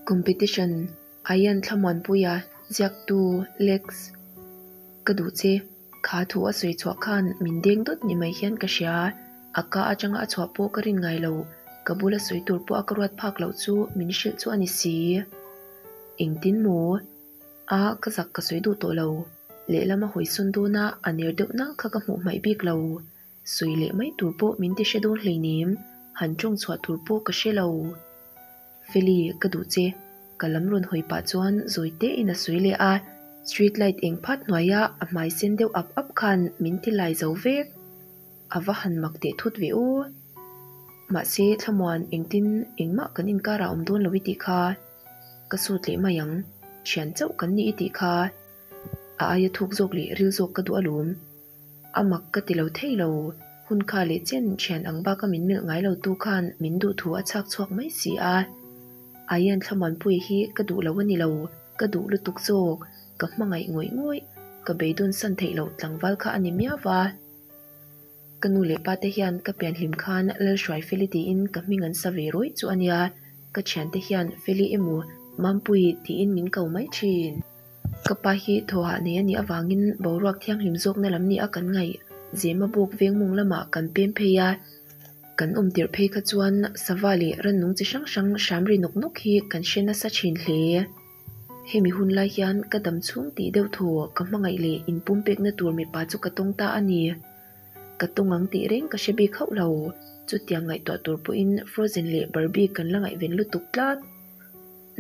Competition, Ayan Thlamuanpuia, ziaktu, Lex. Ka duh che, kha thu a sawi chhuah khan min deng dawt ni mai hian ka hria. A ka atanga a chhuah pawh ka rin ngai lo, ka bula sawi tur pawh a ka ruat phak loh chu min hrilh chu a ni si. Engtin maw? A, ka zak ka sawi duh tawh lo. Lehlam a hawi sawn dawn a, a ner deuh nang kha ka hmuh hmaih bik lo. Sawi leh mai tur pawh min ti hre dawn hleinem, han tawng chhuah tur pawh ka hre lo. Feli, ka duh che. Ka lam rawn hawi pah chuan zawi tein a sawi leh a, street light eng phat hnuaia a hmai sen deuh ap ap khan min ti lai zo vek. A va han mak teh thut ve aw. Mahse, Thlamuan, engtin engmah kan inkarah awm dawn lo i tih kha. Ka sut leh mai ang. Thian chauh kan ni i tih kha. A aia thuk zawk leh ril zawk ka duh alawm. A mak ka ti lo thei lo. Hun kha leh chen thian ang baka min melh ngai lo tu khan min duh thu a chhak chhuak mai si a. Ayan Thlamuanpuia hi ka duh lo a ni lo, ka duh lutuk zawk, ka hmangaih ngawih ngawih, ka beidawn san theih loh tlangval kha a ni miau va. Ka nu leh pa te hian ka pianhlim khan Lalhruai Feli tiin ka hming an sa ve rawih chu a nia, ka thiante hian Feli emaw Mampui tiin min ko mai thin. Ka pa hi thawhah nei a nih avangin boruak thianghlim zawkna lam nia kan ngaih Zema buk vengmung lamah kan pem phei a, kan awm tirh phei kha chuan sava leh rannung chi hrang hrang hram ri nawk nawk hi kan hre nasa thin hle. Hemi hun lai hian ka dam chhung tih deuh thaw ka hmangaih leh inpumpekna tur mipa chu ka tawng ta a ni. Ka tawng ang tih reng ka hre bik hauh lo, chutiang ngaihtuah tur pawhin Frozen leh Barbie kan la ngaihven lutuk tlat.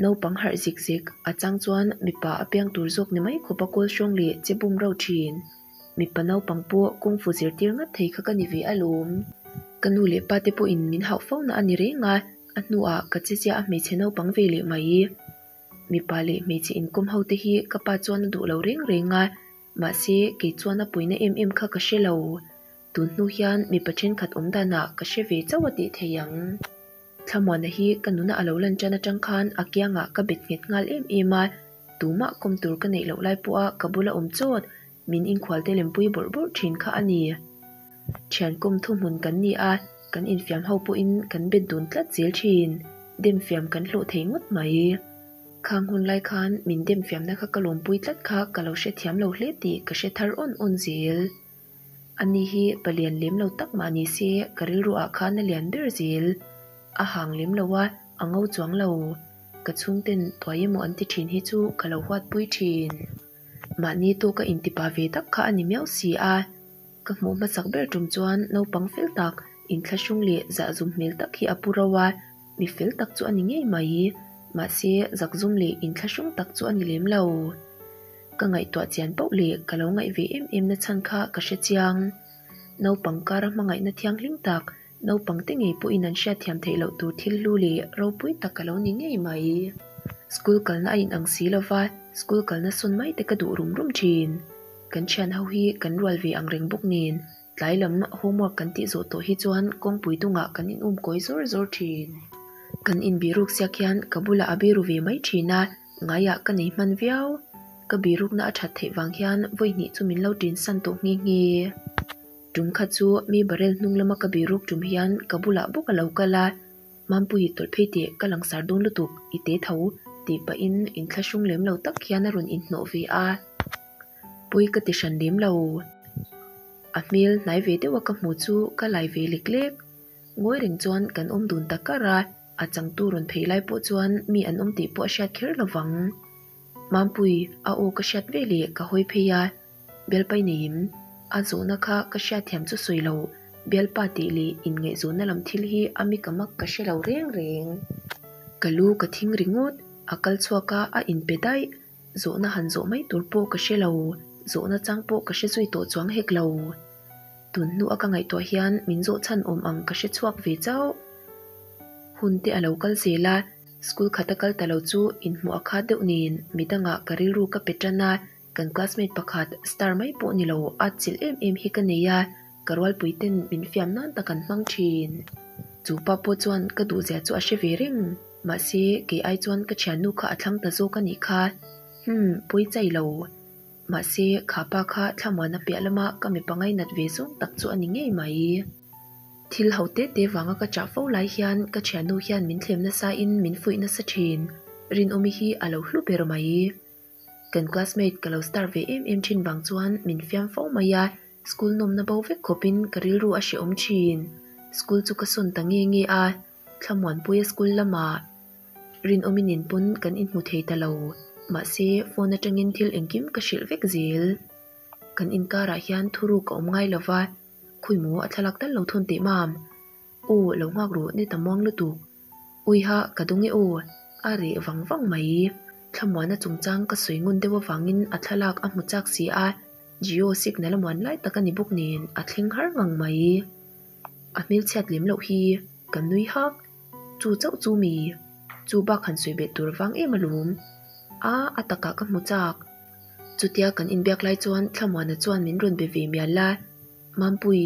Naupang harh zik zik, a chang chuan mipa a piang tur zawk ni mai khawpa kawl hrawng leh che bum rauh thin. Mipa naupang pawh kungfu zirtir ngat thei kha ka ni ve alawm. Ka nu leh pa te pawhin min hauh fo na a ni reng a, a hnuah ka che chiah a hmeichhe naupang ve leh mai. Mipa leh hmeichhe inkawm ho te hi ka pa chuan a duh lo reng reng a, mahse kei chuan a puina em em kha ka hre lo. Tun hnu hian mipa thenkhat awm danah ka hre ve chauh a tih thei ang. Thlamuana hi ka nuna a lo lan tan atang khan a kiangah ka bet nghet nghal em em a, tumah kawm tur ka neih loh lai pawha ka bula awm chawt min inkhualte lempui bawrh bawrh thin kha a ni. Thian kawm thuhmun kan ni a, kan infiam ho pawhin kan bet dun tlat zel thin, demfiam kan hlawh thei ngawt mai. Khang hun lai khan min demfiamna kha ka lawmpui tlat kha ka lo hrethiam lo hle tih ka hre thar awn awn zel. Ani hi palian lem lo tak mah ni se ka rilru ah khan a lian ber zel. A hang lem lo a, a ngo chuang lo. Ka chhungten tuai emaw an ti thin hi chu ka lo huatpui thin. Mahni tawka intipa ve tak kha a ni miau si a. Ka hmuh hmasak ber tum chuan naupang fel tak, inthlahrung leh zahzum hmel tak hi a pu ro a, mi fel tak chu a ni ngei mai. Mahse, zakzum leh inthlahrung tak chu a ni lem lo. Ka ngaihtuah chian pauh leh ka lo ngaih ve em em na chhan kha ka hre chiang. Naupang kara hmangaihna thianghlim tak, naupang te ngei pawhin an hriatthiam theih loh tur thil hlu leh ropui tak a lo ni ngei mai. School kalna a inang si lova, school kalna sawn mai te ka duh rum rum thin. Kan thian ho hi kan rual ve ang reng bawk nen, tlai lam homework kan tih zawh tawh hi chuan kawngpui dungah kan in um kawi zawr zawr thin. Kan inbiruk siak hian ka bulah a biru ve mai thin a, Ngaiah ka nei hman viau. Ka birukna a that theih vang hian vawi hnih chu min lo tin san tawh nghe nghe. Tum kha chu mi barrel hnung lama ka biruk tum hian ka bulah bawk a lo kal a, Mampuii tawlh phei teh ka langsar dawn lutuk i te tho tih pahin inthlahrung lem lo tak hian a rawn inhnawh ve a. Pawi ka ti hran lem lo. A hmel hnai ve deuha ka hmu chu ka lai ve lek lek. Ngawi reng chuan kan awm dun ta kar a. A changtu rawn phei lai pawh chuan mi an awm tih pawh a hriat kher lo vang. Mampui, a aw ka hriat ve leh ka hawi phei a, Bialpai neiim, a zawhna kha ka hriatthiam chu sawi lo, Bialpa tih leh inngaihzawnna lam thil hi a mi ka mak ka hre lo reng reng. Ka lu ka thing ringawt, a kal chhuak a, a inpe daih, zawhna han zawh mai tur pawh ka hre lo, zawhna chang pawh ka hre zui tawh chuang hek lo. Tun hnu a ka ngaihtuah hian min zawh chhan awm ang ka hre chhuak ve chauh. Hun te a lo kal zel a, school khat a kal ta lo chu inhmuh a khat deuh nen midangah ka rilru ka pe tan a, kan classmate pakhat star mai pawh ni lo at chilh em em hi ka nei a, ka rualpui ten min fiam nan tak an hmang thin. Chu pa pawh chuan ka duhzia chu a hre ve reng, mahse kei ai chuan ka thiannu kha a thlang ta zawk a nih kha. Hum, pawi chai lo. Mahse, kha pa kha thlamuana piah lama ka mipa ngainat ve zawng tak chu a ni ngei mai. Thil ho te te vanga ka chah fo lai hian ka thiannu hian min thlem nasa in min fuih nasa thin. Rinawmi hi a lo hlu ber mai. Kan classmate ka lo star ve em em thin vang chuan min fiam fo mai a, school nawmna bo vek khawpin ka rilru a hrehawm thin. School chu ka sawn ta nge nge a, Thlamuanpuia school lamah Rinawmi nen pawn kan inhmu thei ta lo. Mahse, phone atangin thil engkim ka hrilh vek zel. Kan inkarah hian thuruk a awm ngai lo va, khawi maw a thlalak tal lo thawn teh mam. Aw, lo nghak rawh ni ta muang lutuk. Uiha, ka dawng e aw, a reh vang vang mai. Thlamuana chungchang ka sawi ngun deuh avangin a thlalak a hmu chak si a, Jio signal a muan lai tak a ni bawk nen a thleng har ngang mai. A hmelchhiat lem loh hi ka nui hak, chu chauh chu mi, chu bak han sawi belh tur vang em alawm. A, a takah ka hmu chak. Chutia kan inbiak lai chuan Thlamuana chuan min rawn be ve mial a, Mampui,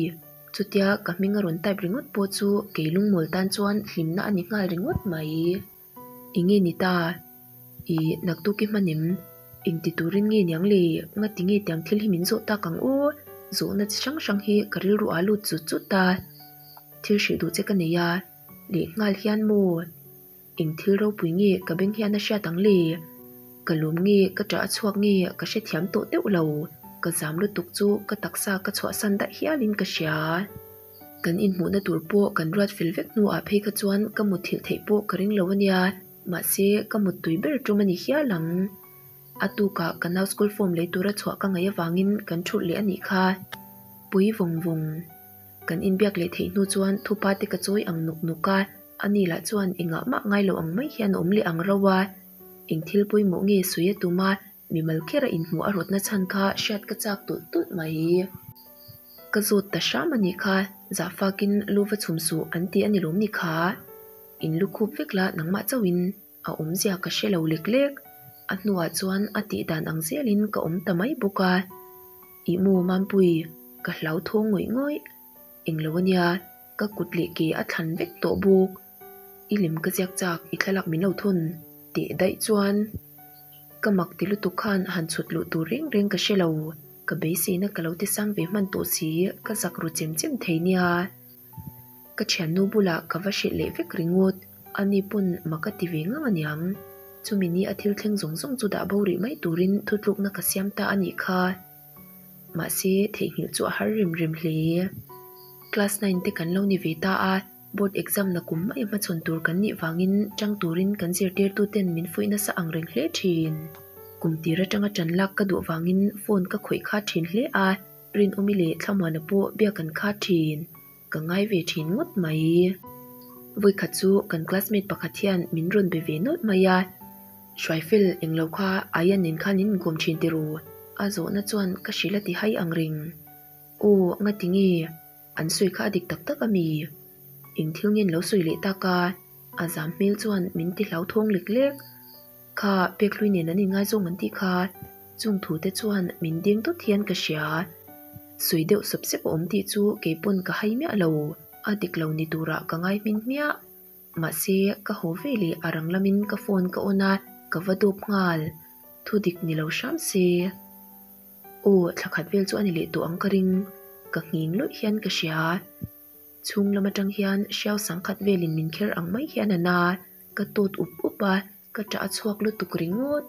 chutia ka hming a rawn type ringawt pawh chu kei lungmawl tan chuan hlimna a ni nghal ringawt mai. Enge ni ta? I naktuk i hmanem? Engti turin nge niang le? Ngati nge tiang thil hi min zawh tak ang aw? Zawhna chi hrang hrang hi ka rilru ah lut zut zut a. Thil hrilh duh che ka nei a, leh nghal hian maw? Eng thil ropui nge ka beng hian a hriat ang le? Ka lawm nge ka ṭah a chhuak nge ka hrethiam tawh deuh lo. Ka zam lutuk chu ka taksa ka chhuahsan daih hialin ka hria. Kan inhmuhna tur pawh kan ruat fel vek hnuah phei kha chuan ka mutthilh theih pawh ka ring lo a nia, mahse ka muttui ber tum a ni hial ang. A tukah ka nau school form lei tura chhuah ka ngaih avangin kan thulh leh a nih kha. Pui vawng vawng. Kan inbiak leh theih hnu chuan thupa te ka chawi ang nuk nuk a, ani lah chuan engah mah ngai lo ang mai hian a awm leh ang rauh a. Eng thil pawimawh nge sawi a tum a, mimal khera inhmuh a rawtna chhan kha hriat ka chak tulh tulh mai. Ka zawt ta hram a nih kha, zahfakin lu va chhum suh an ti a ni lawm ni kha? In lu khup vek la nangmah chauhin a awmzia ka hre lo lek lek. A hnuah chuan a tih dan ang zelin ka awm ta mai bawk a. Ih maw Mampui, ka hlauthawng ngawih ngawih. Englo a nia, ka kut leh ke a thlan vek tawh bawk. I lem ka ziak chak, i thlalak min lo thawn teh daih chuan ka mak ti lutuk khan han chhut luh tur reng reng ka hre lo. Ka beiseina ka lo ti sang ve hman tawh si, ka zak ru chem chem thei nia. Ka thiannu bulah ka va hrilh leh vek ringawt, ani pawn mak a ti ve ngang aniang. Chumi ni a thil thleng zawng zawng chu dah bo rih mai turin thutlukna ka siam ta a nih kha. Mahse, theihnghilh chu a har rem rem hle. Class nine te kan lo ni ve ta a, board exam na kum mai hmachhawn tur kan nih vangin tang turin kan zirtirtuten min fuih nasa ang reng hle thin. Kum tir atanga tan lak ka duh vangin phone ka khawih kha thin hle a, Rinawmi leh Thlamuana pawh biak an kha thin. Ka ngai ve thin ngawt mai. Vawikhat chu kan classmate pakhat hian min rawn be ve nawlh mai a, Hruaifel englo kha Aya nen khan in inkawm thin ti ru? A zawhna chuan ka hrilh a ti hai ang reng. Aw, ngati nge? An sawi kha a dik tak tak a mi? Eng thil nge an lo sawi leh tak a? A zam hmel chuan min ti hlauthawng lek lek. Kha pekhlui nen an inngaizawng an tih kha chung thu te chuan min deng dawt hian ka hria. Sawi deuh sawp sep a awm tih chu kei pawn ka hai miah lo, a dik lo ni turah ka ngai hmin hmiah. Mahse, ka haw ve leh a rang lamin ka phone ka on a, ka va dawp nghal. Thu dik ni lo hram se. Aw, thla khat vel chu a ni leh tawh ang ka ring. Ka nghing lawih hian ka hria. Chhung lam atang hian hriau sangkhat velin min kher ang mai hian a na. Ka tawt up up a, ka ṭah a chhuak lutuk ringawt.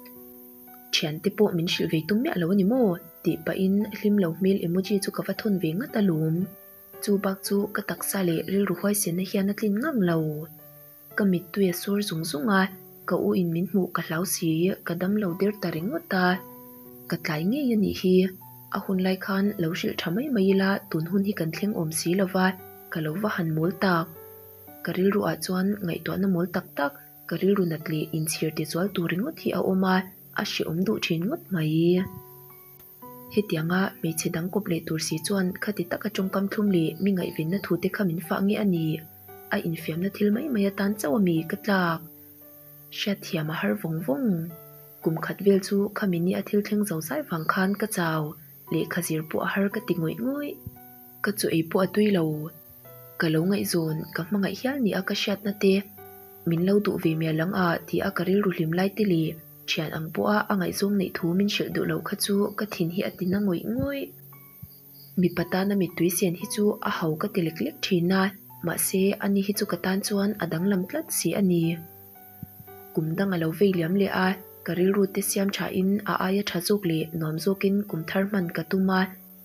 Ṭhiante pawh min hrilh ve tum miah lo a ni maw? tih pahin hlim lo hmel emoji chu ka va thawn ve ngat alawm. Chu bak chu ka taksa leh rilru huaisenna hian a tlin ngang lo. Ka mittui a sur zung zung a, ka u in min hmuh ka hlau si, ka dam lo der ta ringawt a. Ka tlai ngei a nih hi. A hun lai khan lo hrilh tha mai mai ila tun hun hi kan thleng awm si lova, ka lo va han mawl tak. Ka rilru ah chuan ngaihtuahna mawl tak tak, ka rilru nat leh inchhir ti zual tur ringawt hi a awm a, a hrehawm duh thin ngawt mai. Hetianga hmeichhe dang kawp leh tur si chuan khati taka tawngkam thlum leh mi ngaihvenna thu te kha min fah nge a ni? A infiamna thil mai mai atan chauh a mi ka tlak? Hriatthiam a har vawng vawng. Kum khat vel chu khami ni a thil thleng zo zai vang khan ka chau, lehkha zir pawh a har ka ti ngawih ngawih. Ka chu ei pawh a tui lo. Ka lo ngaihzawn, ka hmangaih hial ni a ka hriatna te, min lo duh ve mial ang a ti a ka rilru hlim lai te leh thian ang pawha a ngaihzawng neih thu min hrilh duh loh kha chu ka thin hi a ti na ngawih ngawih. Mipa tana mittui sen hi chu a ho ka ti lek lek thin a, mahse ani hi chu ka tan chuan a danglam tlat si a ni. Kum dang a lo vei liam leh a, ka rilru te siam thain a aia tha zawk leh nuam zawkin kum thar hman ka tum a,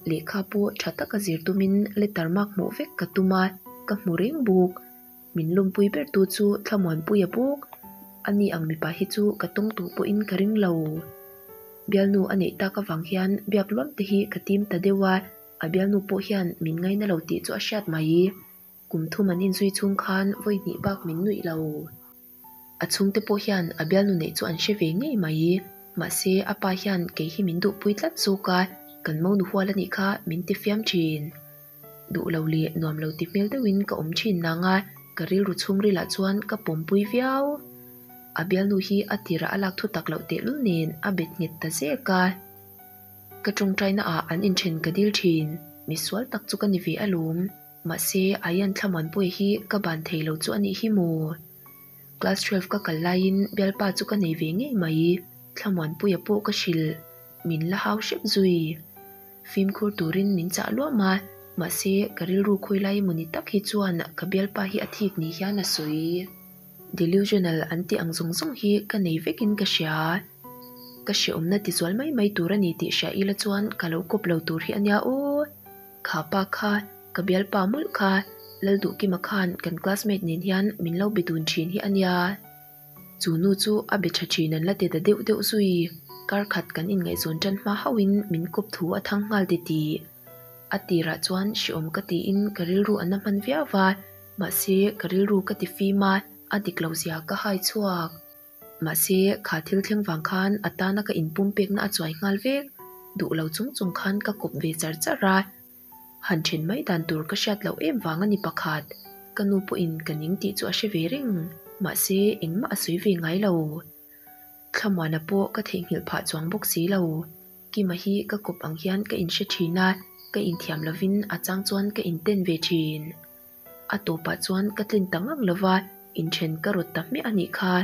lehkha pawh tha taka zir tumin letter mark hmuh vek ka tum a, ka hmu reng bawk. Min lawmpui ber tu chu Thlamuanpuia bawk. Ani ang mipa hi chu ka tawng tawh pawhin ka ring lo. Bialnu a neih tak avang hian biak luam te hi ka tim ta deuh a, a bialnu pawh hian min ngaina lo tih chu a hriat mai. Kum thum an inzui chhung khan vawi hnih bak min nuih lo. A chhungte pawh hian a bialnu neih chu an hre ve ngei mai. Mahse, a pa hian kei hi min duhpui tlat zawk a, kan monu hual a nih kha min ti fiam thin. Duh lo leh nuam lo ti hmel deuhin ka awm thin nang a, ka rilru chhungrilah chuan ka pawmpui viau. A bialnu hi a tirah a lak thu tak loh tehlul nen a bet nghet ta zek a. Ka tawngtaina ah an inthen ka dil thin, misual tak chu ka ni ve alawm. Mahse, Ayan Thlamuanpuia hi ka ban thei lo chu a nih hi maw? Class 12 ka kal laiin bialpa chu ka nei ve ngei mai, Thlamuanpuia pawh ka hrilh, min la hau hrep zui. Fimkhur turin min chah luam a, mahse ka rilru khawi lai emaw ni tak hi chuan ka bialpa hi a thik ni hian a sawi. Delusional an tih ang zawng zawng hi ka nei vekin ka hria. Ka hreawmna tizual mai mai tur a ni tih hria ila chuan ka lo kawp lo tur hi a nia aw. Kha pa kha, ka bialpa mawlh kha, Lalduhkima khan kan classmate nen hian min lo be dun thin hi a nia. Chu nu chu a be tha thin an la ti ta deuh deuh zui. Kar khat kan inngaihzawn tan hma hauhin min kawp thu a thang nghal ti tih. A tirah chuan hreawm ka tiin ka rilru a na hman viau va, mahse ka rilru ka ti fim a, a dik lo zia ka hai chhuak. Mahse, kha thil thleng vang khan a tana ka inpumpekna a chuai nghal vek. Duh lo chung chung khan ka kawp ve char char a. Han then mai dan tur ka hriat loh em vang a ni pakhat. Ka nu pawhin ka ning tih chu a hre ve reng. Mahse, engmah a sawi ve ngai lo. Thlamuana pawh ka theihnghilh phah chuang bawk si lo. Kima hi ka kawp ang hian ka inhre thin a, ka inthiam lovin a chang chuan ka inten ve thin. A tawpah chuan ka tlin ta ngang lova, inthen ka rawt ta hmiah a nih kha.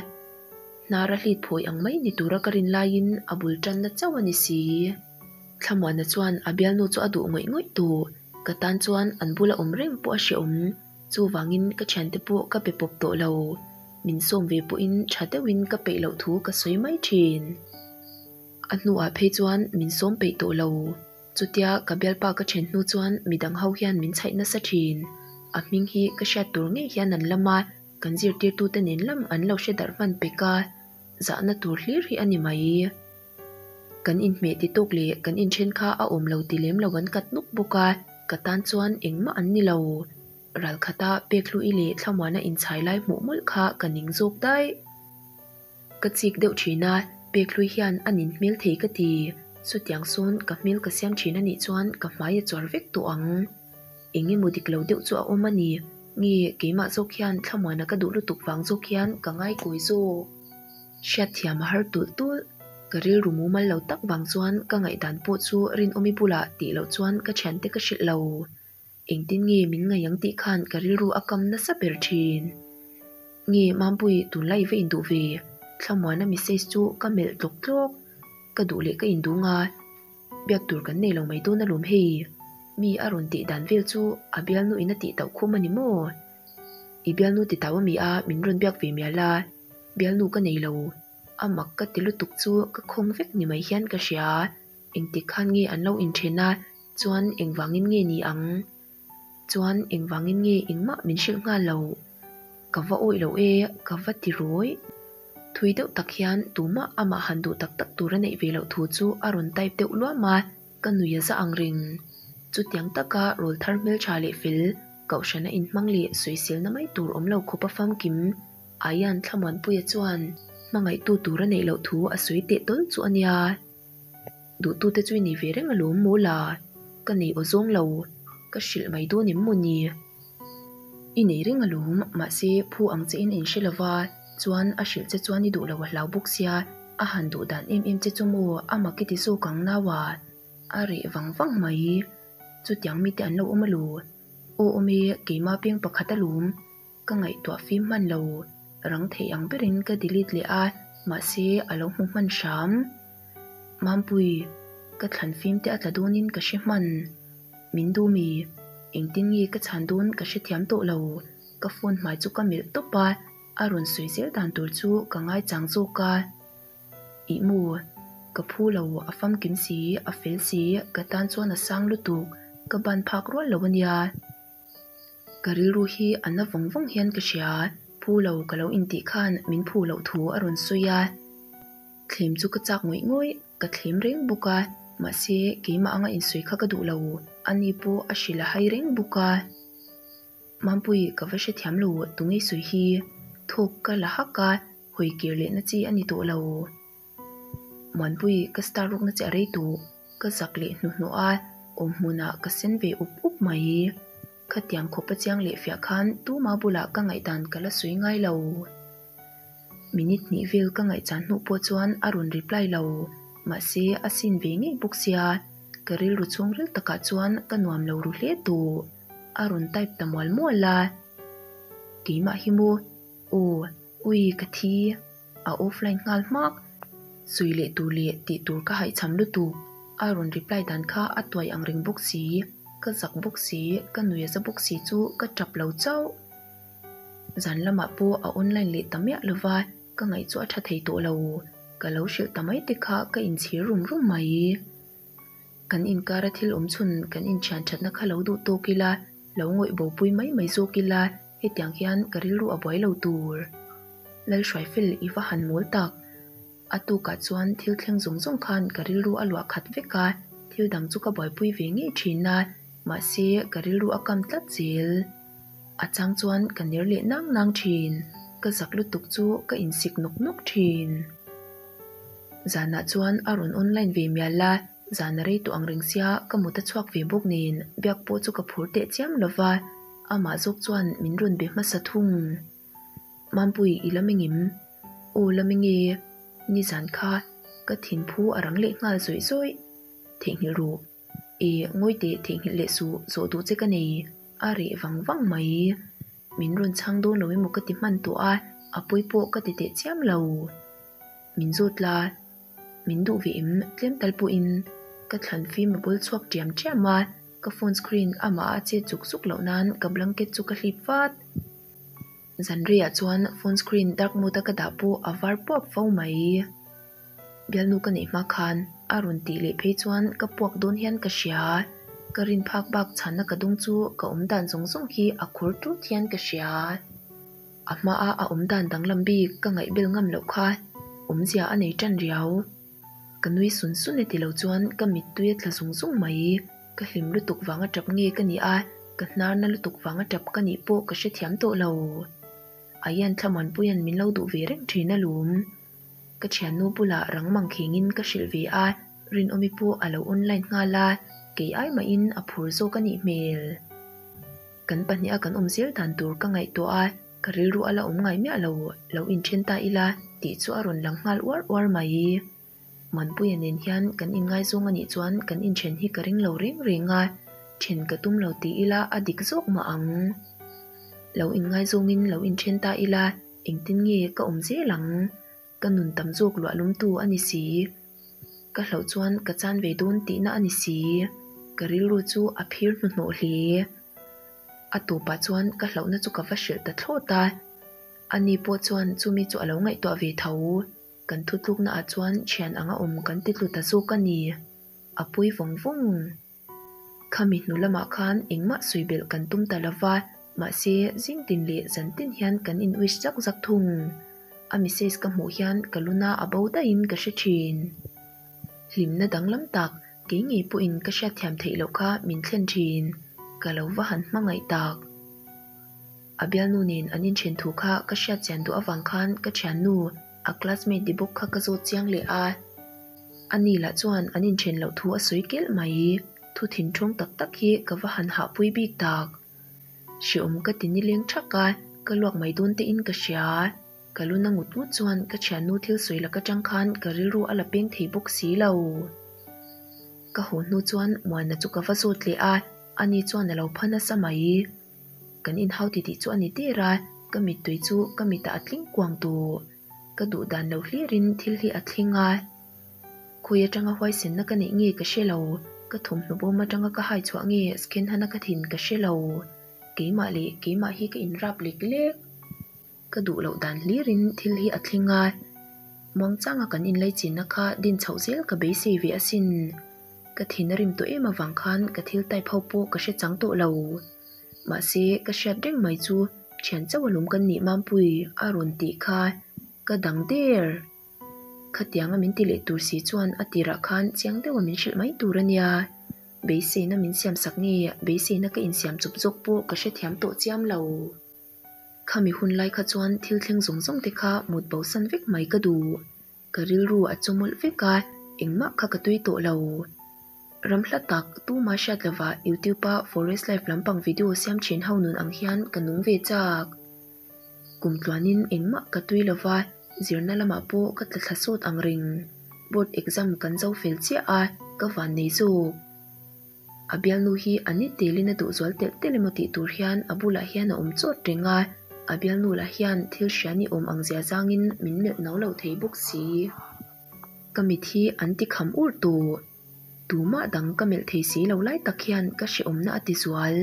Hnara hlit phawi ang mai ni tura ka rin laiin a bul tanna chauh a ni si. Thlamuana chuan a bialnu chu a duh ngawih ngawih tawh. Ka tan chuan an bula awm reng pawh a hrehawm. Chuvangin ka thiante pawh ka pe pawp tawh lo. Min sawm ve pawhin tha deuhin ka peih loh thu ka sawi mai thin. A hnuah phei chuan min sawm peih tawh lo. Chutia ka bialpa ka then hnu chuan midang ho hian min chhaih nasa thin. A hming hi ka hriat tur ngei hian an lam a, kan zirtirtute nen lam an lo hre darh hman pek a, zahna tur hlir hi a ni mai. Kan inhmeh ti tawk leh kan inthen kha a awm lo ti lem lo an kat nuk bawk a, ka tan chuan engmah an ni lo. Ralkhata Pekhlui leh Thlamuana inchhai lai hmuh mawlh kha ka ning zawk daih. Ka chik deuh thin a, Pekhlui hian a nin hmel thei ka ti. Chutiang sawn ka hmel ka siam thin a nih chuan ka hmai a chuar vek tawh ang. Eng emaw dik lo deuh chu a awm a ni. Nge keimah zawk hian thlamuana ka duh lutuk vang zawk hian ka ngaikawi zawk. Hriatthiam a har tulh tulh. Ka rilru mumal lo tak vang chuan ka ngaihdan pawh chu Rinawmi bulah tih loh chuan ka thiante ka hrilh lo. Engtin nge min ngaih ang tih khan ka rilru a kam nasa ber thin. Nge Mampui tunlai i va induh ve? Thlamuana message chu ka melh tlawk tlawk. Ka duh leh ka induh nga. Biak tur kan nei lo mai dawn alawm hei. Mi a rawn tih dan vel chu a bialnu in a tih tauh khum a ni maw? I bialnu ti tau a mi a min rawn biak ve mial a, bialnu ka nei lo. A mak ka ti lutuk chu ka khawng vek ni mai hian ka hria. Engtik khan nge an lo inthen a? Chuan engvangin nge ni ang? Chuan engvangin nge engmah min hrilh nghal lo? Ka va awih lo e, ka va ti rawih. Thui deuh tak hian tumah amah han duh tak tak tur a neih ve loh thu chu a rawn type deuh luam a, ka nui a za ang reng. Chutiang taka rawl thar hmeltha leh fel, kohhrana inhmang leh sawiselna mai tur awm lo khawpa famkim Ayan Thlamuanpuia chuan hmangaihtu tur a neih loh thu a sawi teh tawl chu a nia. Duhtute chu i nei ve reng alawm maw la? Ka nei aw zawng lo, ka hrilh mai dawn em maw ni? I nei reng alawm, mahse phu ang che in a inhre lo va, chuan a hrilh che chuan i duh lo a hlau bawk sia, a han duh dan em em che chu maw a mak i ti zawk ang nau a, a reh vang vang mai. Chutiang mite an lo awm alo? Aw awm e, keimah peng pakhat alawm. Ka ngaihtuah fim hman lo, rang theih ang berin ka delete leh a, mahse a lo hmu hman hram. Mampui, ka thlan fim te a tla dawnin ka hre hman. Min duh mi? Engtin nge ka chhan dawn ka hrethiam tawh lo. Ka phone hmai chu ka melh tawp a. A rawn sawi zel dan tur chu ka ngaichang zawk a. Ih mu, ka phu lo, a famkim si, a fel si, ka tan chuan a sang lutuk, ka ban phak rual lo a nia. Ka rilru hi a na vawng vawng hian ka hria, phu lo ka lo intih khan min phu loh thu a rawn sawi a. Thlem chu ka chak ngawih ngawih, ka thlem reng bawk a, mahse keimah anga insawi kha ka duh lo, ani pawh a hrilh a hai reng bawk a. Mampui ka va hrethiam lo tunge sawi hi, thawk ka la hak a, hawi kir lehna chi a ni tawh lo. Muanpui ka star rukna che a rei tawh, ka zak leh hnuhnawh a, awm hmunah ka sen ve up up mai. Khatiang khawpa chiang leh fiah khan tuma bulah ka ngaihdan ka la sawi ngai lo. Minute hnih vel ka ngaihchan hnu pawh chuan a rawn reply lo, mahse a sin ve ngei bawk sia, ka rilru chhungril takah chuan ka nuam lo ru hle tawh. A rawn type ta mual mual a. Keimah hi maw? Aw, ui ka thi. A offline nghal hmak. Sawi leh tur leh tih tur ka haihchham lutuk. A rawn reply dan kha a tuai ang reng bawk si, ka zak bawk si, ka nui a za bawk si chu ka tap lo chauh. Zan lamah pawh a online leh ta miah lova, ka ngaih chu a tha thei tawh lo. Ka lo hrilh ta mai te kha ka inchhir rum rum mai. Kan inkara thil awm chhun kan inthian thatna kha lo duh tawk ila, lo ngawih bopui mai mai zawk ila, hetiang hian ka rilru a buai lo tur. Lalhruaifel i va han mawl tak. A tukah chuan thil thleng zawng zawng khan ka rilru a luah khat vek a, thil dang chu ka buaipui ve ngei thin a, mahse ka rilru a kam tlat zel. A chang chuan ka ner leh nang nang thin, ka zak lutuk chu ka insik nawk nawk thin. Zanah chuan a rawn online ve mial a, zan a rei tawh ang reng sia ka mut a chhuak ve bawk nen biak pawh chu ka phur teh chiam lo va, amah zawk chuan min rawn be hmasa thung. Mampui i la mengim? Aw la meng e, nizan kha ka thinphu a rang leh nghal zawih zawih. Theihnghilh ru. E, ngawi teh theihnghilh leh suh, zawh duh che ka nei. A reh vang vang mai. Min rawn chhang dawn lo emaw ka ti hman tawh a, a pawi pawh ka ti teh chiam lo. Min zawt la, min duh ve em tlem tal pawhin ka thlan fim a bawl chhuak ṭiam ṭiam a, ka phone screen amah a chet zuk zuk loh nan ka blanket chu ka hlip vat. Zanreiah chuan phone screen dark mode a ka dah pawh a var puap fo mai. Bialnu ka neih hma khan a rawn tih leh phei chuan ka puak dawn hian ka hria. Ka rin phak bak chhanna ka dawng chu ka awm dan zawng zawng hi a khur tut hian ka hria. A hmaa a awm dan danglam bik ka ngaihbel ngam loh kha awmzia a nei tan riau. Ka nui sun sun e ti lo chuan ka mittui a tla zung zung mai. Ka hlim lutuk vanga tap nge ka nih a, ka hnar na lutuk vanga tap ka nih pawh ka hrethiam tawh lo. Aian Thlamuanpuia'n min lo duh ve reng thin alawm. Ka thiannu bulah rang mang khengin ka hrilh ve a, Rinawmi pawh a lo online nghal a, kei ai mahin a phur zawk a nih hmel. Kan pahniha kan awm zel dan tur ka ngaihtuah a, ka rilru a la awm ngai miah lo, lo inthen ta ila tih chu a rawn lang nghal uar uar mai. Muanpuia nen hian kan inngaizawng a nih chuan kan inthen hi ka ring lo reng reng a, then ka tum lo ti ila a dik zawk mah ang. Lo inngaizawngin lo inthen ta ila Engtin nge ka awm zel ang? Ka nun tam zawk luah lumtu a ni si. Ka hlauh chuan ka chan ve dawn tihna a ni si. Ka rilru chu a phir hnuhnawh hle. A tawpah chuan ka hlauhna chu ka va hrilh ta thlawt a. Ani pawh chuan chumi chu a lo ngaihtuah ve tho. Kan thutluknaah chuan thian anga awm kan ti tlu ta zawk a ni. A pawi vawng vawng. Khami hnu lamah khan engmah sawi belh kan tum ta lova, mahse zing tin leh zan tin hian kan in wish zak zak thung. A message ka hmuh hian ka luna a bo daihin ka hre thin. Hlimna danglam tak kei ngei pawhin ka hriatthiam theih loh kha min thlen thin. Ka lo va han hmangaih tak. A bialnu nen an inthen thu kha ka hriatchian duh avang khan ka thiannu, A classmate di bawk kha ka zawt chiang leh a, ani lah chuan an inthen loh thu a sawi kelh mai. Thu thinthawng tak tak hi ka va han hahpui bik tak. Hreawm ka ti nileng thak a, ka luak mai dawn te in ka hria. Ka lu na ngut ngut chuan ka thiannu thil sawi lak atang khan ka rilru a la peng thei bawk si lo. Ka haw hnu chuan Muana chu ka va zawt leh a, ani chuan a lo pha nasa mai. Kan inhau titih chu a ni der a, ka mittui chu ka mitah a tling kuang tawh. Ka duh dan lo hlirin thil hi a thleng a. Khawi atanga huaisenna ka neih nge ka hre lo, ka thawmhnaw bawm atanga ka hai chhuah nge scan hana ka thin ka hre lo. Keimah leh keimah hi ka inrap lek lek. Ka duh loh dan hlirin thil hi a thleng a, muangchanga kan inlaichinna kha din chhoh zel ka beisei ve asin. Ka thin a rim tawh em avang khan ka thil type ho pawh ka hre chang tawh lo. Mahse, ka hriat reng mai chu thian chauh alawm kan nih Mampui a rawn tih kha ka dang der. Khatianga min ti leh tur si chuan a tirah khan chiang deuha min hrilh mai tur a nia. Beiseina min siam sak nge beiseina ka insiam chawp zawk pawh ka hrethiam tawh chiam lo. Khami hun lai kha chuan thil thleng zawng zawng te kha mut bosan vek mai ka duh. Ka rilru a chawmawlh vek a, engmah kha ka tui tawh lo. Ram hla tak, tuma hriat lova YouTube-a Forest Life lampang video siam thin ho nun ang hian ka nung ve chak. Kum tluanin engmah ka tui lova, zirna lamah pawh ka tla thla sawt ang reng. Board exam kan zo fel chiah a, ka van nei zawk. A bialnu hi a ni telin a duh zual telh telh emaw tih tur hian a bulah hian a awm chawt reng a, a bialnu lah hian thil hria ni awm ang zia zangin min melh no lo thei bawk si. Ka mit hi an ti kham ur tawh. Tumah dang ka melh thei si lo lai tak hian ka hrehawmna a ti zual.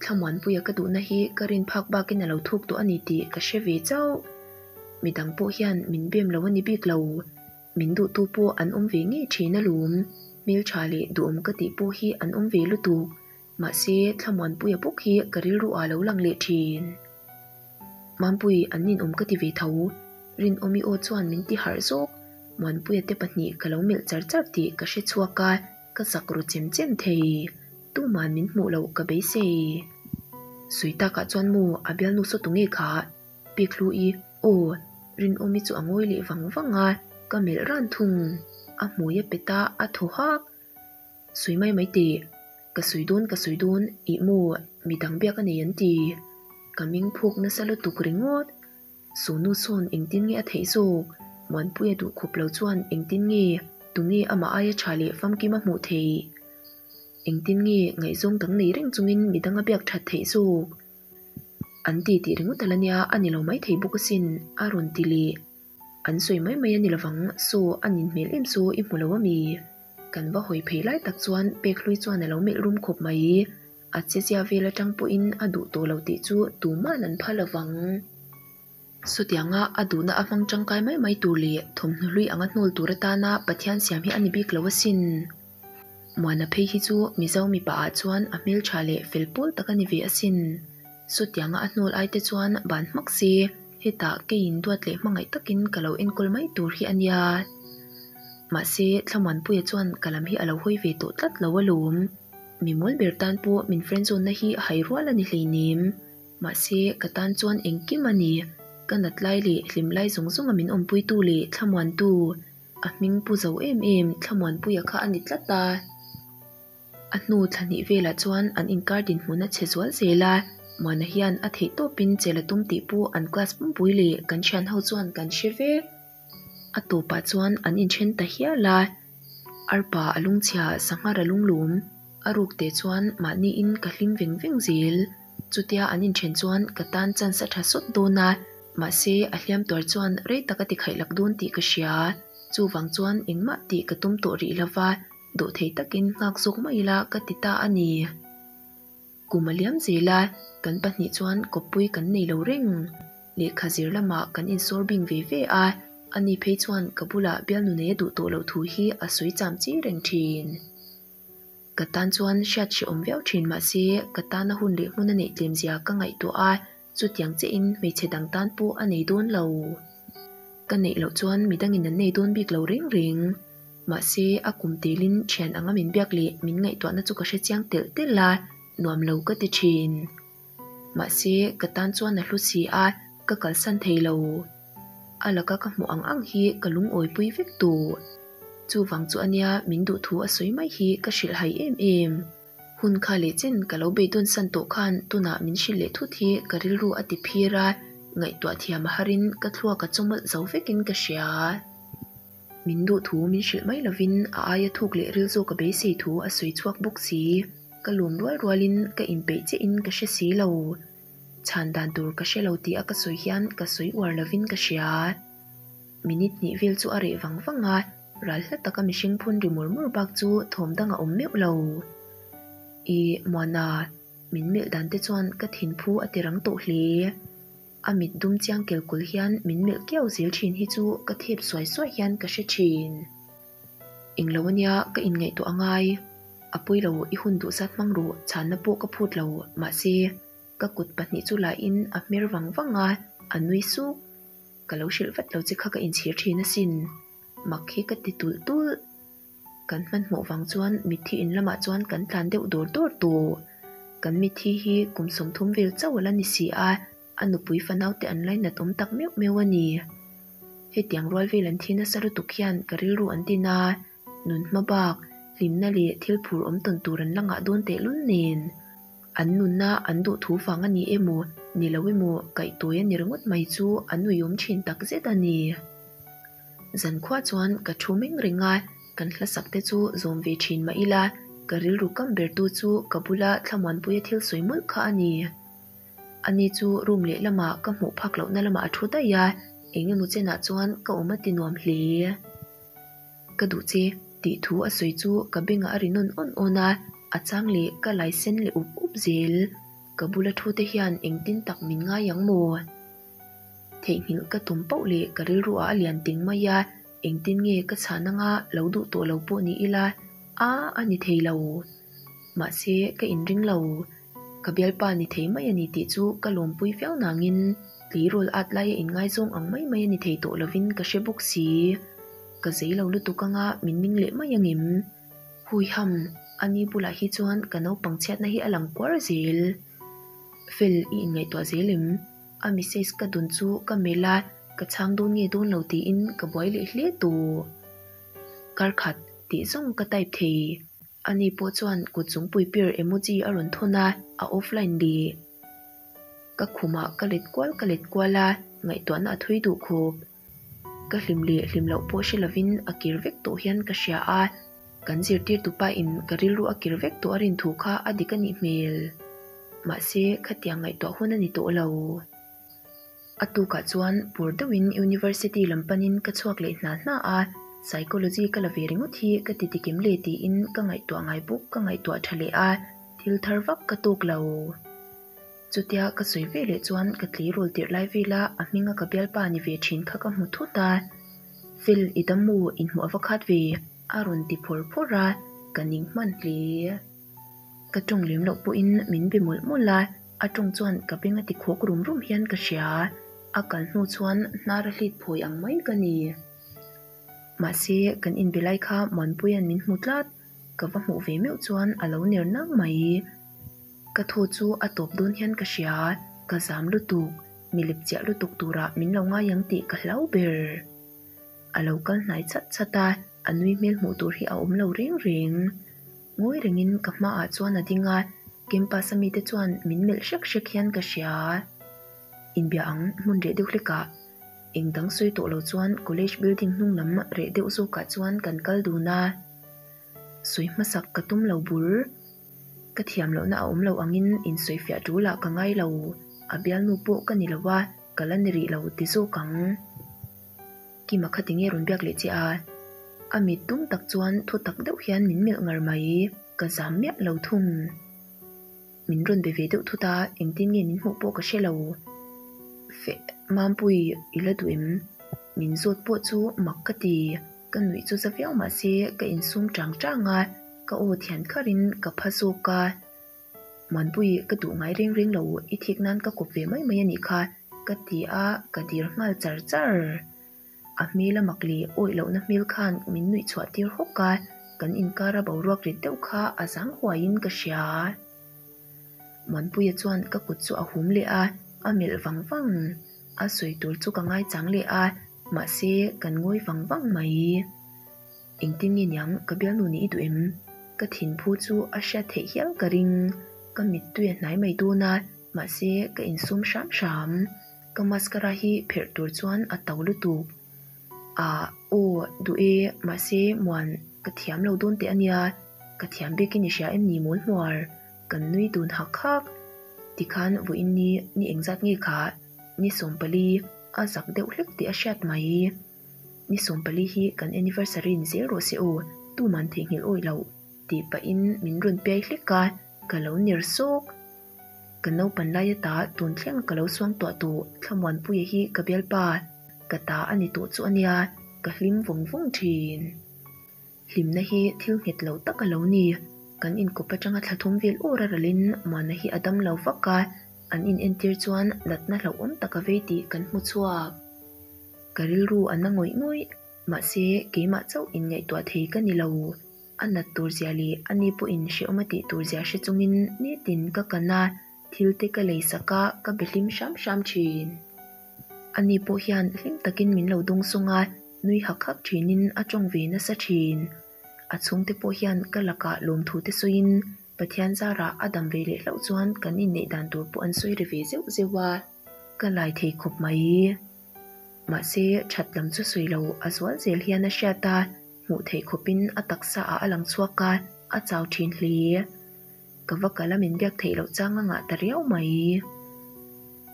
Thlamuanpuia ka duhna hi ka rin phak bakin a lo thuk tawh a ni tih ka hre ve chauh. Midang pawh hian min bem lo a ni bik lo. Min duhtu pawh an awm ve ngei thin alawm. Hmeltha leh duhawm ka tih pawh hi an awm ve lutuk. Mahse, Thlamuanpuia bawk hi ka rilru ah lo lang leh thin. Mampui, an ninawm ka ti ve tho. Rinawmi aw chuan min ti harh zawk. Muanpuia te pahnih ka lo melh char char tih ka hre chhuak a, ka zak ru chem chem thei. Tuman min hmuh loh ka beisei. Sawi takah chuan maw a bialnu saw tu nge kha? Pikhlu-i, Aw, Rinawmi chu a ngawi leh vang vang a, ka melh ran thung. A hmui a pet a, a thaw hak. Sawi mai mai teh, ka sawi dawn ka sawi dawn, ih maw, midang biak a nei an ti. Ka ming phuk nasa lutuk ringawt. Sawnu sawn engtin nge a theih zawk? Muanpuia duh khawp lo chuan engtin nge, tunge amah aia tha leh famkim a hmuh theih? Engtin nge ngaihzawng dang nei reng chungin midang a biak that theih zawk? An ti tih ringawt a la nia, a ni lo maithei bawk asin, a rawn ti leh. An sawi mai mai a ni lovang, saw a nin hmel em chu i hmu lo a mi? Kan va hawi phei lai tak chuan Pekhlui chuan a lo melh rum khawp mai. A chezia vel atang pawhin a duh tawh lo tih chu tuman an pha lovang. Sawtianga a duhna a hmang tangkai mai mai tur leh thawmhnaw hlui anga hnawl tur atana Pathian siam hi a ni bik lo asin. Muana phei hi chu Mizo mipa ah chuan a hmeltha leh fel pawl tak a ni ve asin. Sawtianga a hnawl ai te chuan ban hmak se, hetah keiin duat leh hmangaih takin ka lo enkawl mai tur hi a nia. Mahse, Thlamuanpuia chuan ka lam hi a lo hawi ve tawh tlat lo alawm. Mi mawl ber tan pawh min friend zone na hi hai rual a ni hleinem. Mahse, ka tan chuan engkim a ni. Ka nat lai leh hlim lai zawng zawnga min awmpuitu leh thlamuantu, a hming pu zo em em Thlamuanpuia kha a ni tlat a. A hnu thla hnih velah chuan an inkar dinhmun a chhe zual zel a, Muana hian a theih tawpin chel a tum tih pawh an class pumpui leh kan thian ho chuan kan hre vek. A tawpah chuan an inthen ta hial a, Arpa a lungchhia Sanghar a lunglum a ruk teh chuan mahniin ka hlim veng veng zel. Chutia an inthen chuan ka tan chance a tha sawt dawn a, mahse a hliam tuar chuan rei tak a tikhaih lak dawn tih ka hria. Chuvang chuan engmah tih ka tum tawh rih lova, dawhthei takin nghak zawk mai ila ka ti ta a ni. Kum a liam zel a, kan pahnih chuan kawppui kan nei lo reng. Lehkha zir lamah kan insawr bing ve ve a, ani phei chuan ka bulah bialnu nei a duh tawh loh thu hi a sawi cham chi reng thin. Ka tan chuan hriat hrehawm viau thin mahse ka tana hun leh hmun a neih tlem zia ka ngaihtuah a, chutiang chiahin hmeichhe dang tan pawh a nei dawn lo. Ka neih loh chuan midangin an nei dawn bik lo reng reng. Mahse a kum telin thian anga min biak leh min ngaihtuahna chu ka hre chiang telh telh a, nuam lo ka ti thin. Mahse ka tan chuan a hlu si a, ka kalsan thei lo. A laka ka hmuh ang ang hi ka lungawipui vek tawh. Chuvang chu ania min duh thu a sawi mai hi ka hrilh hai em em. Hun kha leh chen ka lo beidawn san tawh khan tunah min hrilh leh thut hi ka rilru a ti phir a, ngaihtuah thiam a harin ka thluak a chawmawlh zo vekin ka hria. Min duh thu min hrilh mai lovin a aia thuk leh ril zawk a beisei thu a sawi chhuak bawk si. Ka lawm rual rualin ka inpeih chiahin ka hre si lo. Chhan dan tur ka hre lo tih a ka sawi hian ka sawi uar lovin ka hria. Minute hnih vel chu a reh vang vang a, ral hla taka mihring phun ri mur mur bak chu thawm dang a awm meuh lo. I, Muana, min melh dan te chuan ka thinphu a ti rang tawh hle. A mit dum chiang kel kul hian min melh kiau zel thin hi chu ka thep suai suai hian ka hre thin. Englo ania ka inngaihtuah a ngai. A pawi lo i hun duh zat hmang ru chhanna pawh ka phut lo mahse ka kut pahnih chu lahin a hmer vang vang a, a nui suk. Ka lo hrilh vat lo che kha ka inchhir thin asin. Mak hi ka ti tulh tulh. Kan hmanhmawh vang chuan mitthi in lamah chuan kan tlan deuh dawr dawr tawh. Kan mitthi hi kum 30 vel chauh a la ni si a, a nupui fanaute an lainat awm tak meuh meuh a ni. Hetiang rual vel an thi nasa lutuk hian ka rilru an tin a, nun hma bak, hlimna leh thil phur awm tawn tur an la ngah dawn tehlul nen. An nunna an duh thu vang a ni emaw, ni lo emaw kaihtawi a ni ringawt mai chu an uiawm thin takzet a ni. Zankhua chuan ka thu meng reng a, kan hlasak te chu zawm ve thin mah ila, ka rilru kam bertu chu ka bula Thlamuanpuia thil sawi mawlh kha a ni. Ani chu room lehlamah ka hmuh phak lohna lamah a thu daih a, eng emaw chenah chuan ka awm a ti nuam hle. Ka duh che tih thu a sawi chu ka bengah a ri nawn awn awn a, a chang leh ka lai sen leh up up zel. Ka bula thu te hian engtin tak min ngai ang maw? Theihnghilh ka tum pauh leh ka rilru ah a lian ting mai a, engtin nge ka chhan anga lo duh tawh lo pawh ni ila a a ni thei lo. Mahse ka inring lo. Ka bialpa ni thei mai a ni tih chu ka lawmpui viau nangin tleirawl at laia inngaizawng ang mai mai a ni thei tawh lovin ka hre bawk si. Ka zei lo lutuk anga min ning leh mai angem? Huiham, ani bulah hi chuan ka naupang chhiatna hi a lang kuar zel. Fel i inngaihtuah zel em? A message ka dun chu ka melh a, ka chhang dawn nge dawn lo tiin ka buai leh hle tawh. Kar khat tih zawng ka type thei. Ani pawh chuan kut zungpui pir emoji a rawn thawn a, a offline leh. Ka khumah ka let kual ka let kual a, ngaihtuahna a thui duh khawp. Ka hlim leh hlim loh pawh hre lovin a kir vek tawh hian ka hria a, kan zirtirtupa in ka rilru a kir vek tawh a rin thu kha a dik a nih hmel. Mahse, khatiang ngaihtuah hun a ni tawh lo. A tukah chuan pur deuhin University lam panin ka chhuak leh hna hna a, Psychology ka la ve ringawt hi ka ti tikim le tiin ka ngaihtuah ngai bawk ka ngaihtuah tha leh a, thil thar vak ka tawk lo. Chutia ka sawi ve leh chuan ka tleirawl tirh lai vela a hminga ka bialpa ni ve thin kha ka hmu thut a, Fel i dam maw inhmuh a va khat ve a rawn ti phawr phawr a, ka ning hman hle. Ka tawng lem loh pawhin min be mawlh mawlh a, a tawng chuan ka beng a ti khawk rum rum hian ka hria. A kal hnu chuan hnar a hlit phawi ang mai ka ni. Mahse, kan inbe lai kha Muanpuia'n min hmu tlat. Ka va hmuh ve meuh chuan a lo ner nang mai. Ka thaw chu a tawp dawn hian ka hria, ka zam lutuk, mi lep chiah lutuk turah min lo ngai ang tih ka hlau ber. A lo kal hnai chat chat a, a nui hmel hmuh tur hi a awm lo reng reng. Ngawi rengin ka hmaah chuan a ding a, campus a mite chuan min melh hrek hrek hian ka hria. Inbia ang hmun reh deuh hlekah eng dang sawi tawh lo chuan college building hnung lam reh deuh zawkah chuan kan kal dun a. Sawi hmasak ka tum lo bur. Ka thiam lohna a awm lo angin insawifiah tulah ka ngai lo, a bialnu pawh ka ni lo a, ka la ni rih lo ti zawk ang. Kima kha tinge rawn biak leh che a? A mit tum tak chuan thu tak deuh hian min melh ngar mai, ka zam miah lo thung. Min rawn be ve deuh thut a, engtin nge min hmuh pawh ka hre lo. Fe, Mampui, i la duh em? Min zawt pawh chu mak ka ti, ka nuih chu za viau mahse ka insum chang chang a, ka aw thian kharin ka pha zawk a. Muanpui, ka duh ngai reng reng lo, i thik nan ka kawp ve mai mai a nih kha, ka ti a, ka dir nghal char char. A hmel a mak leh awih lohna hmel khan min nuih chhuah tir hawk a, kan inkar a boruak rit deuh kha a zang huaiin ka hria. Muanpuia chuan ka kut chu a hum leh a, a melh vang vang. A sawi tur chu ka ngaichang leh a, mahse kan ngawi vang vang mai. Engtin nge niang ka bialnu nih i duh em? Ka thinphu chu a hriat theih hial ka ring. Ka mittui a hnai mai dawn a, mahse ka insum hram hram. Ka mascara hi pherh tur chuan a to lutuk. Ah, aw, duh e, mahse muan ka thiam lo dawn teh a nia, ka thiam bikin i hria em ni mawl hmuar? Kan nui dun hak hak. Tikhan vawiin ni ni engzat nge kha? Ni 14, a zak deuh hlek tih a hriat mai. Ni 14 hi kan anniversary ni zel rawh se aw, tuman theihnghilh awih loh, tih pahin min rawn piai hlek a, ka lo ner sawk. Ka naupan lai ata tun thleng ka lo suangtuah tawh Thlamuanpuia hi ka bialpa, ka ta a ni tawh chu a nia, ka hlim vawng vawng thin. Hlimna hi thil nghet lo tak a lo ni. Kan inkawp atanga thla thum vel awr a ralin Muana hi a dam lo vak a, an inentir chuan natna hlauhawm tak a vei tih kan hmu chhuak. Ka rilru a na ngawih ngawih, mahse keimah chauh inngaihtuah thei ka ni lo. A nat tur zia leh a ni pawhin hrehawm a tih tur zia hre chungin nitin ka kan a, thil te ka lei sak a, ka be hlim hram hram thin. A ni pawh hian hlim takin min lo dawng sawng a, nui hak hak thinin a tawng ve nasa thin. A chhungte pawh hian ka lakah lawmthu te sawiin Pathian zarah a dam ve leh hlauh chuan kan inneih dan tur pawh an sawi ri ve zeuh zeuh a, ka lai thei khawp mai. Mahse, that lam chu sawi lo a zual zel hian a hriat a, hmuh theih khawpin a taksa ah a lang chhuak a, a chau thin hle. Ka va kal a min biak theih loh chang a ngah ta riau mai.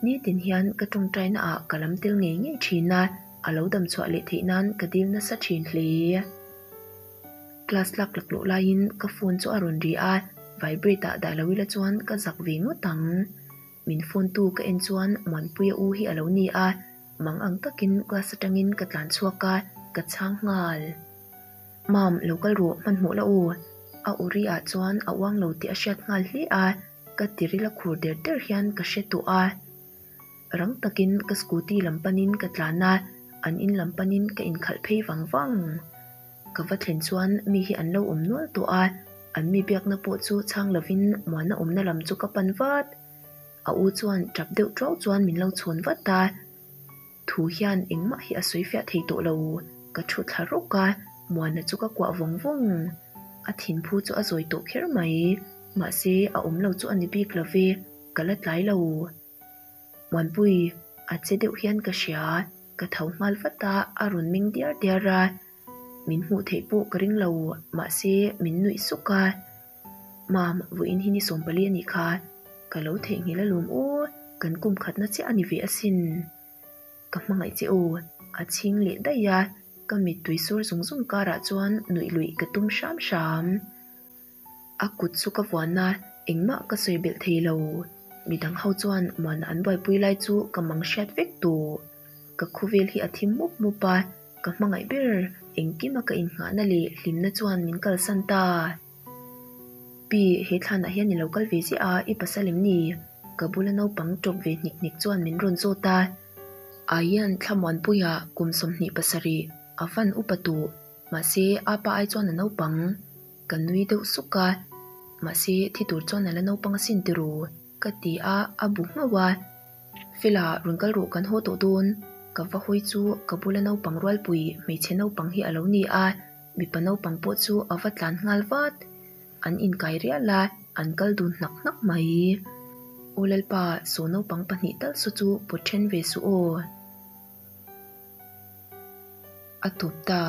Nitin hian ka tawngtaina ah ka lam tel ngei ngei thin a, a lo dam chhuah leh theih nan ka dil nasa thin hle. Class lak laklawh laiin ka phone chu a rawn ri a, vibrate ah dah lo ila chuan ka zak ve ngawt ang. Min phone tu ka en chuan Muanpuia u hi a lo ni a, mang ang takin class atangin ka tlan chhuak a, ka chhang nghal. Mam, lo kal rawh, hmanhmawh la aw. A uri ah chuan a uang lo tih a hriat nghal hle a, ka tiril a khur der der hian ka hre tawh a. Rang takin ka scooty lam panin ka tlan a, an in lam panin ka inkhalh phei vang vang. Ka va thlen chuan mi hi an lo awm nual tawh a, an mi biakna pawh chu chhang lovin Muana awmna lam chu ka pan vat. A u chuan tap deuh ṭuau chuan min lo chhawn vat a, thu hian engmah hi a sawi fiah thei tawh lo, ka thu thla rawk a, Muana chu ka kuah vawng vawng. A thinphu chu a zawi tawh kher mai, mahse a awm lo chu a ni bik lo ve, ka la tlai lo. Muanpui, a che deuh hian ka hria, ka tho nghal vat a, a rawn meng diar diar a, min hmuh theih pawh ka ring lo, mahse min nuih suk a. Mam, vawiin hi ni 14 a nih kha, ka lo theihnghilh alawm aw, kan kum khatna chiah a ni ve asin. Ka hmangaih che aw, a chhing leh daih a, ka mittui sur zung zung karah chuan nuih luih ka tum hram hram. A kut chu ka vuan a, engmah ka sawi belh thei lo. Midang ho chuan Muana an buaipui lai chu ka mang hriat vek tawh. Ka khawvel hi a thim mup mup a, ka hmangaih ber engkima ka innghahna leh hlimna chuan min kalsan ta. Pi, he thlanah hian i lo kal ve ziah a, i pasal em ni? Ka bula naupang tawp ve hnik hnik chuan min rawn zawt a. Aian Thlamuanpuia kum 27 a fan upa tawh, mahse apa ai chuan a naupang. Ka nui deuh suk a, mahse thi tur chuan a la naupang asin tiraw? Ka ti a, a bu nghauh a. Fela, rawn kal rawh kan haw tawh dawn. Ka va hawi chu ka bula naupang rualpui hmeichhe naupang hi a lo ni a, mipa naupang pawh chu a va tlan nghal vat. An inkai rial a, an kal dun hnak hnak mai. Aw Lalpa, saw naupang pahnih tal saw chu pawt then ve suh aw. A tawp ta.